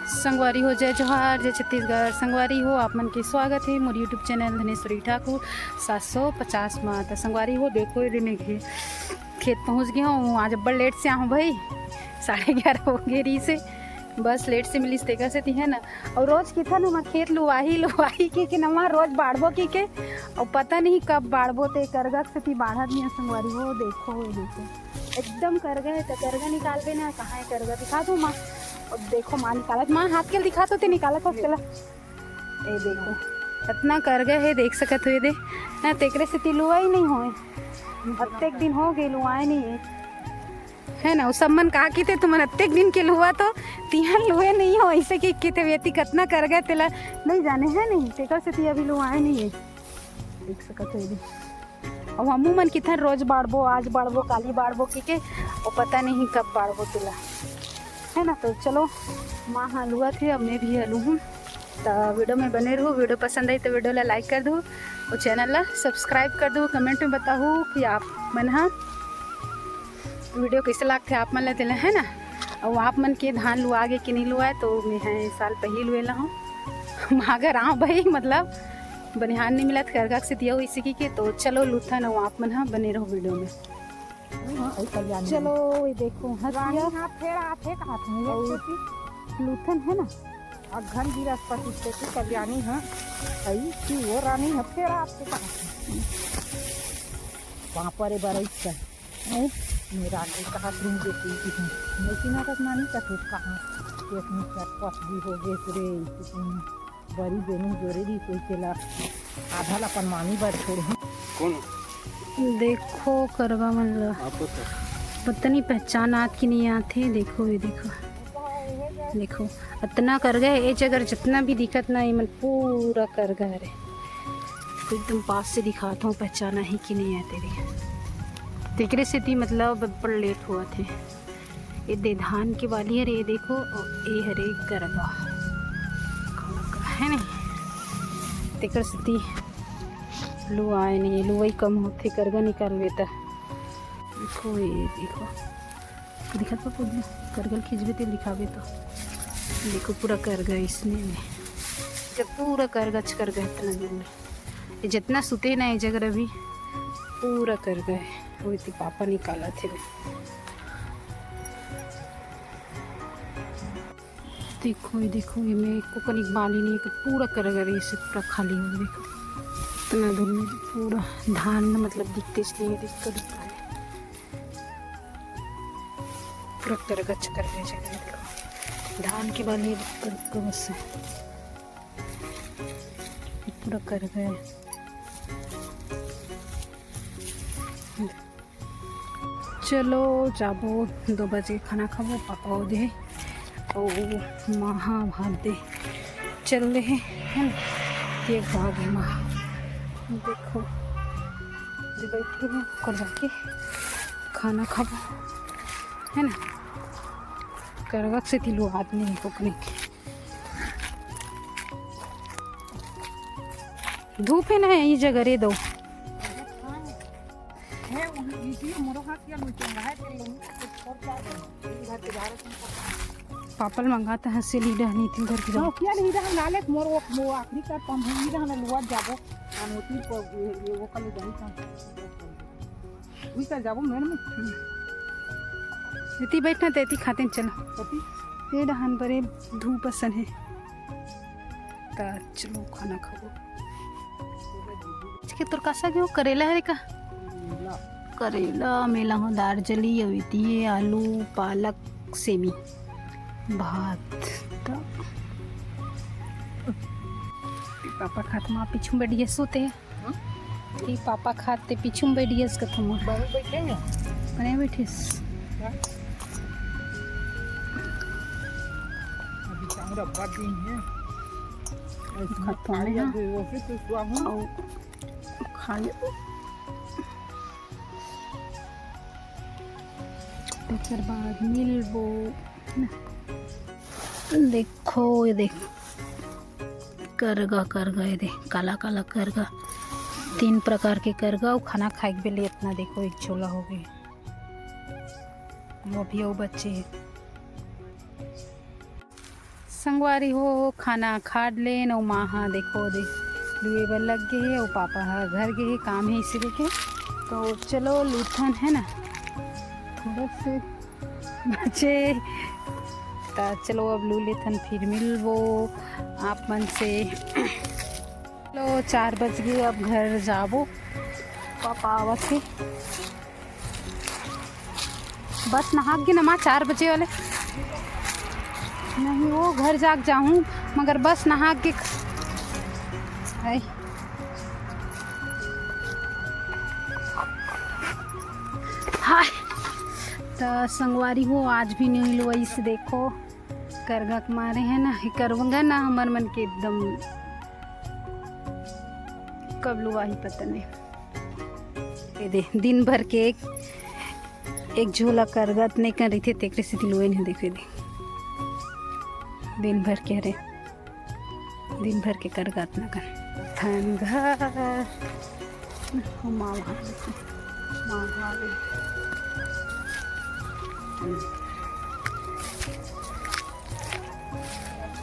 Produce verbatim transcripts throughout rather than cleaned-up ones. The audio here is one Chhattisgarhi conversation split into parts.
संगवारी हो, जय जोहार, जय छत्तीसगढ़। संगवारी हो, आप मन के स्वागत हे मोर YouTube चैनल धनेश्वरी ठाकुर सात सौ पचास मा। त संगवारी हो, देखो, ये दे मैं खे-, खेत पहुँच गे हूँ। आज अब्बड़ लेट से आहूँ भाई, साढ़े ग्यारह हो गे रहिस हे, बस लेट से मिलिस तेकर सेती, है ना। अउ रोज किथन हमर खेत लुवाही, लुवाही कहिके, नवा रोज बाढ़बो कहिके, अउ पता नहीं कब बाढ़बो, ते करगा के सेती बाढ़त नहीं हे संगवारी हो। देखो, ये देखो, एकदम करगा हे, त करगा निकालबे ना, कहाँ हे करगा, दिखा दो माँ। अब देखो माँ निकालत, माँ हाथ के दिखा तो ते निकालत हस तेला। ए देखो, अतना करगा हे, देख सकत हो ये दे, ना तेकरे सेती लुवाई नहीं होय, अतेक दिन हो गे लुवाए नहीं हे, है ना। उ सब मन का किथे, तुमन अतेक दिन के लुवा तो तिहन लुए नहीं हो, ऐसे कि किथे व्यक्ति कतना करगा तेला नहीं जाने, है नहीं, तेकर सेती अभी लुवाए नहीं हे, देख सकत हो ये दे। अउ हमू मन किथन रोज बाढ़बो, आज बाढ़बो, काली बाढ़बो कहिके, अउ पता नहीं कब बाढ़बो तेला, है ना। तो चलो, माँ हा लुवत हे, अब मैं भी हा लुहूँ। त वीडियो में बने रहू, वीडियो पसंद आई त वीडियो ला लाइक कर दू अउ चैनल ला सब्सक्राइब कर दू। कमेंट में बताहू कि आप मन हा वीडियो कैसे लागथे आप मन ला तेला, है ना। अउ आप मन के धान लुआ गे कि नहीं लुआए, तो मैं हा ए साल पहिली लुए ला हूँ। माघर आव भाई, मतलब बनिहान नहीं मिलत करगा के सेती अउ इसी की के। तो चलो लुथन, अउ आप मन हा बने रहो वीडियो में। हाँ, अउ कल्याणी। चलो, ये देखो, हंसिया। रानी हाथ फेर आथे, कहा थे, अउ एक छोटी। लुथन है ना। अघन गिरस्पति से की कल्याणी है, अई कि वो रानी हाथ फेर आथे, कहा थे। पापा रे बरई का। अउ मेरा आगे कहा तुम बेटी की हूँ। लेकिन अगर नानी का तो कहा कि अपनी चटपट भी हो गए रे, कि तुम बड़ी बेनू जोरे दी कोई चला। आधा ला अपन मामी बर छोड़हूँ। कौन? देखो करगा मन ला। आपको तो। पता नहीं पहचान आत कि नहीं आत हे। देखो, ये देखो, देखो, अतना करगा हे। ए जगह जितना भी दिखत ना, ये मन पूरा करगा हरे। एकदम पास से दिखात हूँ, पहचान आही कि नहीं आत हे। तेकरे सेती मतलब बड़ लेट होवत हे। ये दे धान के बाली हरे, ये देखो, अउ ये हरे करगा, है नहीं? तेकर सेती लुआए नहीं, लुवई कम होथे, करगा निकालबे त। देखो, ये देखो, दिखत बा पूरा करगा ल खींचबे ते दिखाबे तो। देखो, पूरा करगा इसने में, जब पूरा करगाच करगा इतना जंगल। ये जितना सुते ना ये जगह अभी पूरा करगा हे। वो इतनी पापा निकालत हे। देखो, ये देखो, ये में एको कनिक बाली नहीं हे, पूरा करगा हे, ये से पूरा खाली हो। देखो, इतना दूर में पूरा धान, मतलब, दिखते इसलिए दिक्कत होता है। पूरा करगाच करगा हे जगह, देखो, धान के बाली हे, बस है। पूरा करगा हे। चलो जाबो, दो बजे खाना खाबो, पापा ओ दे, ओ माँ हा भात दे चल रहे हैं, ये भाग है माँ। देखो, ये बैठी है, ओकर जाके खाना खाबो, है ना। करगा के सेती लुआत नहीं है कुकनी के। धूप है ना, ये जगह रे दो। पापल मंगाता है, से लीडा नहीं थी घर की। हाँ, क्या नहीं रहा, लाले मोर वो, वो आखिरी का पंप ही रहा ना, लुआ जाबो। हम होती पर ये, ये वो कल जाई था। उही कर जाबो मेड़ में। एती बैठना ते एती खाते चलो। कथी? ये डहान बरे धूप असन है। ता चलो खाना खाबो। इसके तोर का साग हे वो? करेला हरे का? करेला, मेला हो दार जली, अउ एती हे आलू, पालक, सेमी, भात। त पापा खात मा पीछू बैठ गए सोते। कि पापा खाते पीछू में बैठ गए इसका थमा। बाहर बैठे हैं। बने बैठिस। हाँ। अभी चांगरा बात नहीं है। और इसमें खात हूँ खाया मैं, हाँ। तो वो फिर तो स्वाद हो। और खा ले। तेकर बाद मिलबो। देखो, ये देख, करगा, करगा, ये देख, काला, काला करगा। तीन प्रकार के करगा, अउ खाना खाए के बेले इतना, देखो, एक झोला हो गए। वो भी वो बच्चे हैं। संगवारी हो, खाना खा लेन, अउ माँ ह देखो दे लुए बर लग गे हे, अउ पापा ह घर गे हे, काम हे इसी के। तो चलो लूथन, है ना, थोड़ा से बचे। त चलो अब लू लेथन, फिर मिलबो आप मन से। चलो चार बज गे, अब घर जाबो, पापा आवत हे। बस नहा के ना माँ, चार बजे वाले नहीं, वो घर जाके जाहूँ, मगर बस नहा के। हाय। हाय। त संगवारी हो, आज भी नहीं लुआइस, देखो करगा के मारे है ना, ये करगा ना हमर मन के एकदम कब लुआही पता नहीं। ये दे, दिन भर के एक, एक झोला करगा त नहीं कर रही थे, तेकरे से लुए नहीं, देखे दे, दिन भर के हरे, दिन भर के करगा त ना कर। थन घर, माँ भाभी, माँ भाभी।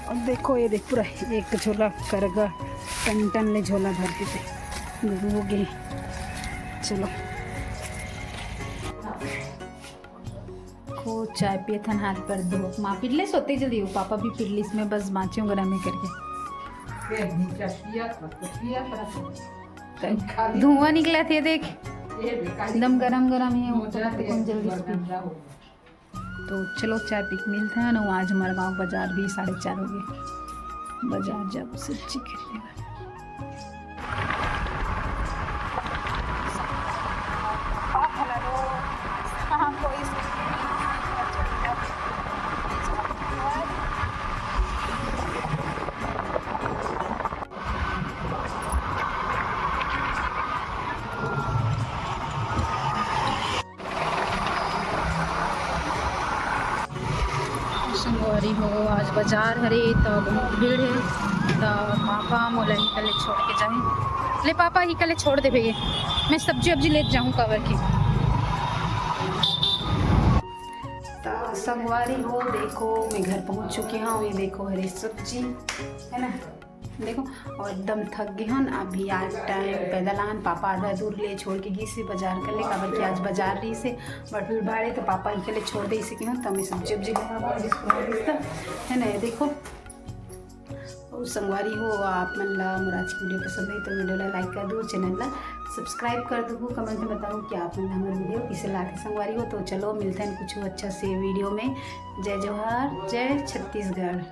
अब देखो, ये देख, पूरा एक झोला करगा, टन टन ले झोला भर के दे। गुरु हो गए। चलो, को चाय पिए थन, हाथ पर धो। माँ पिरले सोते जल्दी हो, पापा भी पिरलिस में, बस बाँचे हूँ गरम ही करके। धुआं निकला थे, देख, एकदम गरम गरम है, वो कौन जल्दी से पी। तो चलो, चाय पी के मिलते हैं ना। आज हमारे गाँव बाजार भी साढ़े चार हो गए, बाजार जब सब्जी खरीदने। संगवारी हो, आज बाजार हरे त बहुत भीड़ हे, त पापा मोला ही कले छोड़ के जाए। ले पापा, ही कले छोड़ दे भैया, मैं सब्जी वब्जी लेत जाऊँ काबर की। त संगवारी हो, देखो मैं घर पहुँच चुके हूँ। ये देखो हरी सब्जी है ना, देखो, और एकदम थक गए हन। अभी आज टाइम पैदल आन, पापा आधा दूर ले छोड़ के गिस हे बाजार कर ले, काबर कि आज बाजार रहिस हे, बट भीड़ भाड़ हे, तो पापा ही के ले छोड़ दे इसे कि हूँ, तब मैं सब्जी उब्जी लेना पड़ा, बिस्कुट उस्कुट, है ना। ये देखो, और संगवारी हो, आप मन ला मोर आज की वीडियो पसंद आई तो वीडियो ला लाइक कर दो, चैनल ला सब्सक्राइब कर दो, कमेंट में बताओ कि आप मन ला हमारी वीडियो किसे लागे संगवारी हो। तो चलो मिलते हैं कुछ अच्छा से वीडियो में। जय जोहार, जय छत्तीसगढ़।